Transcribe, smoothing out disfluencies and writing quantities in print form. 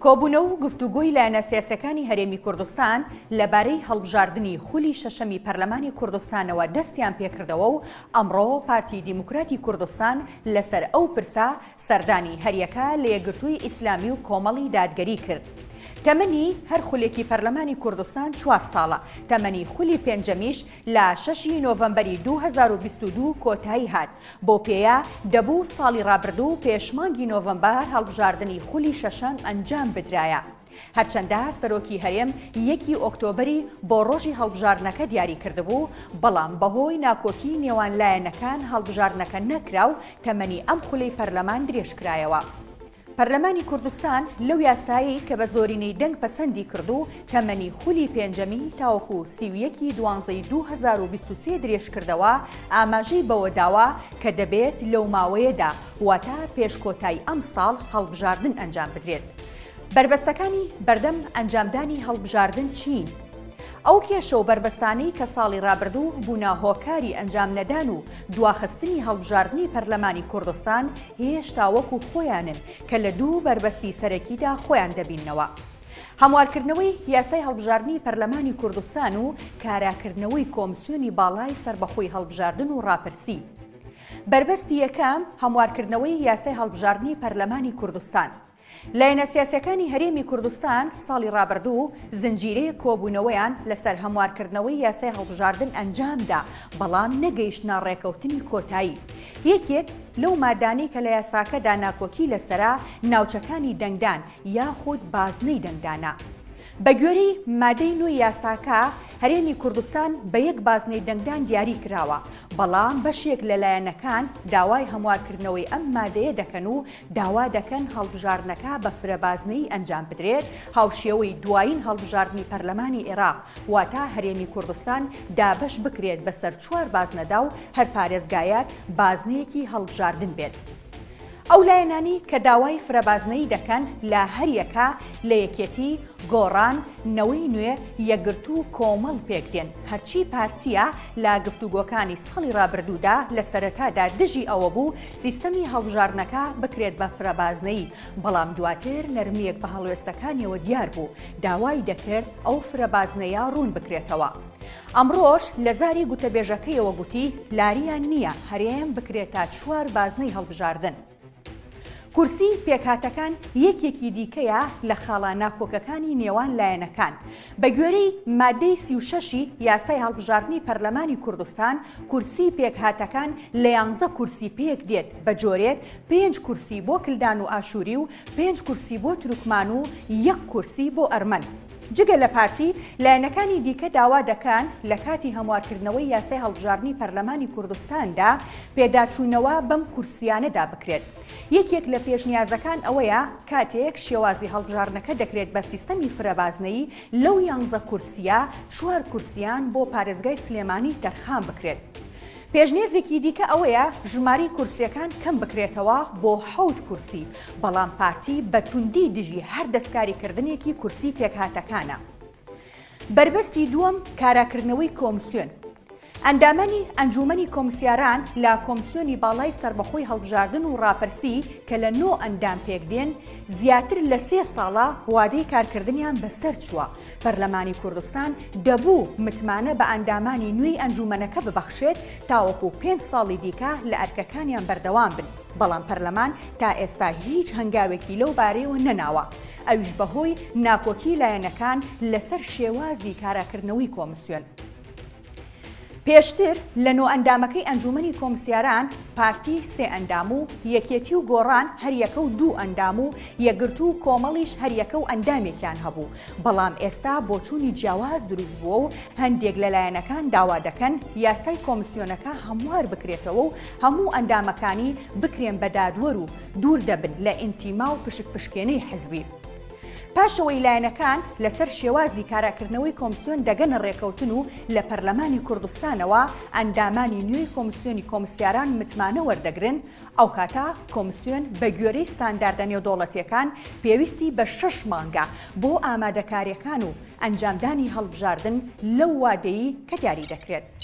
کۆبوونەوە و گفتوگۆی لایەنە سیاسیەکانی هەرێمی کوردستان لەبارەی هەڵبژاردنی خولی شەشەمی پەرلەمانی کوردستانەوە دەستیان پێکردەوە و ئەمڕۆ پارتی دیموکراتی کوردستان لەسەر ئەو پرسە سەردانی هەریەکە لە یەکگرتووی ئیسلامی و کۆمەڵی دادگەری کرد. تەمەنی هەر خولێکی پەرلەمانی کوردستان چوار ساڵە، تەمەنی خولی پێنجەمیش لە شەش ی نۆڤەمبەری 2022 کۆتایی هات، بەو پێیە دەبوو ساڵی ڕابردوو پێش مانگی نۆڤەمبەر هەڵبژاردنی خولی شەشەم ئەنجام بدرایە. هەرچەندە سەرۆکی هەرێم یەکی ئۆکتۆبەری بۆ ڕۆژی هەڵبژاردنەکە دیاری کردبوو، بەڵام بەهۆی ناکۆکی نێوان لایەنەکان هەڵبژاردنەکە نەکرا و تەمەنی ئەم خولەی پەرلەمان درێژکرایەوە. پەرلەمانی کوردستان لەو یاسایەی کە بە زۆرینەی دەنگ پەسەندی کرد و تەمەنی خولی پێنجەمی تاوەکو 31 ی دوانزەی 2023 درێژکردەوە، ئاماژەی بەوەداوە کە دەبێت لەو ماوەیەدا واتە پێش کۆتای ئەمساڵ هەڵبژاردن ئەنجام بدرێت. بەربەستەکانی بەردەم ئەنجامدانی هەڵبژاردن چین؟ ئەو کێشە و بەربەستانەی کە ساڵی رابردوو بوونە هۆکاری ئەنجام نەدان و دواخستنی هەڵبژاردنی پەرلەمانی کوردستان هێشتا وەکو خۆیانن کە لە دوو بەربەستی سەرەکیدا خۆیان دەبیننەوە. هەموارکردنەوەی یاسای هەڵبژاردنی پەرلەمانی کوردستان و کاراکردنەوەی کۆمسیۆنی باڵای سەربەخۆی هەڵبژاردن و راپرسی. بەربەستی یەکەم، هەموارکردنەوەی یاسای هەڵبژاردنی پەرلەمانی کوردستان. لایەنە سیاسیەکانی هەرێمی کوردستان ساڵی ڕابردوو زنجیرەیەک کۆبوونەوەیان لەسەر هەموارکردنەوەی یاسای هەڵبژاردن ئەنجامدا، بەڵام نەگەیشتنە ڕێکەوتنی کۆتایی. یەکێک لەو مادانەی کە لە یاساکەدا ناکۆکی لەسەرە، ناوچەکانی دەنگدان یاخود بازنەی دەنگدانە. بەگوێرەی مادەی نۆی یاساکە، هەرێمی کوردستان بە یەک بازنەی دەنگدان دیاری کراوە، بەڵام بەشێک لە لایەنەکان داوای هەموارکردنەوەی ئەم مادەیە دەکەن و داوا دەکەن هەڵبژاردنەکە بە فرەبازنەیی ئەنجام بدرێت، هاوشێوەی دوایین هەڵبژاردنی پەرلەمانی عێراق، واتە هەرێمی کوردستان دابەش بکرێت بەسەر چوار بازنەدا و هەر پارێزگایەک بازنەیەکی هەڵبژاردن بێت. ئەو لایەنانەی کە داوای فرەبازنەیی دەکەن لە هەریەکە لە یەکێتی، گۆڕان، نەوەی نوێ، یەکگرتوو و کۆمەڵ پێکدێن، هەرچی پارتییە لە گفتوگۆکانی ساڵی رابردوودا لە سەرەتادا دژی ئەوە بوو سیستەمی هەڵبژاردنەکە بکرێت بە فرەبازنەیی، بەڵام دواتر نەرمییەک بە هەڵوێستەکانیەوە دیار بوو، داوای دەکرد ئەو فرەبازنەیە روون بکرێتەوە. ئەمڕۆش لە زاری گوتەبێژەکەیەوە گوتی لارییان نییە هەرێم بکرێتە چوار بازنەی هەڵبژاردن. کورسی پێکهاتەکان یەکێکی دیکەیە لە خاڵە ناکۆکەکانی نێوان لایەنەکان. بەگوێرەی مادەی 36 ی یاسای هەڵبژاردنی پەرلەمانی کوردستان، کورسی پێکهاتەکان لە یانزە کورسی پێکدێت، بە جۆرێک پێنج کورسی بۆ کلدان و ئاشووری و پێنج کورسی بۆ تورکمان و یەک کورسی بۆ ئەرمەن. جگە لە پارتی، لایەنەکانی دیکە داوا دەکەن لە کاتی هەموارکردنەوەی یاسای هەڵبژاردنی پەرلەمانی کوردستاندا پێداچوونەوە بەم کورسییانەدا بکرێت. یەکێک لە پێشنیازەکان ئەوەیە کاتێک شێوازی هەڵبژاردنەکە دەکرێت بە سیستەمی فرەبازنەیی لەو یانزە کورسییە چوار کورسییان بۆ پارێزگای سلێمانی تەرخان بکرێت. پێشنیازێکی دیکە ئەوەیە ژمارەی کورسییەکان کەم بکرێتەوە بۆ حەوت کورسی، بەڵام پارتی بە توندی دژی هەر دەستکاریکردنێکی کورسی پێکهاتەکانە. بەربەستی دووەم کاراکردنەوەی کۆمسیۆن. ئەندامانی ئەنجوومەنی کۆمسیاران لە کۆمسیۆنی باڵای سەربەخۆی هەڵبژاردن و ڕاپرسی کە لە نۆ ئەندام پێکدێن، زیاتر لە سێ ساڵە وادەی کارکردنیان بەسەرچووە، پەرلەمانی کوردستان دەبوو متمانە بە ئەندامانی نوێی ئەنجوومەنەکە ببەخشێت تاوەکو پێنج ساڵی دیکە لە ئەرکەکانیان بەردەوام بن، بەڵام پەرلەمان تا ئێستا هیچ هەنگاوێکی لەو بارەیەوە نەناوە، ئەویش بەهۆی ناکۆکی لایەنەکان لەسەر شێوازی کاراکردنەوەی کۆمسیۆن. پێشتر لە نۆ ئەندامەکەی ئەنجوومەنی کۆمسیاران، پارتی سێ ئەندام و یەکێتی و گۆڕان هەریەکە و دوو ئەندام و یەکگرتوو و کۆمەڵیش هەریەکە و ئەندامێکیان هەبوو، بەڵام ئێستا بۆچوونی جیاواز دروست بووە و هەندێک لە لایەنەکان داوا دەکەن یاسای کۆمسیۆنەکە هەموار بکرێتەوە و هەموو ئەندامەکانی بکرێن بە دادوەر و دوور دەبن لە ئینتیما و پشکپشکێنەی حزبی. پاش ئەوەی لایەنەکان لەسەر شێوازی کاراکردنەوەی کۆمسیۆن دەگەنە رێکەوتن و لە پەرلەمانی کوردستانەوە ئەندامانی نوێی کۆمسیۆنی کۆمسیاران متمانە وەردەگرن، ئەوکاتە کۆمسیۆن بەگوێرەی ستانداردە نێودەوڵەتیەکان پێویستی بە شەش مانگە بۆ ئامادەکاریەکان و ئەنجامدانی هەڵبژاردن لەو وادەی کە دیاری دەکرێت.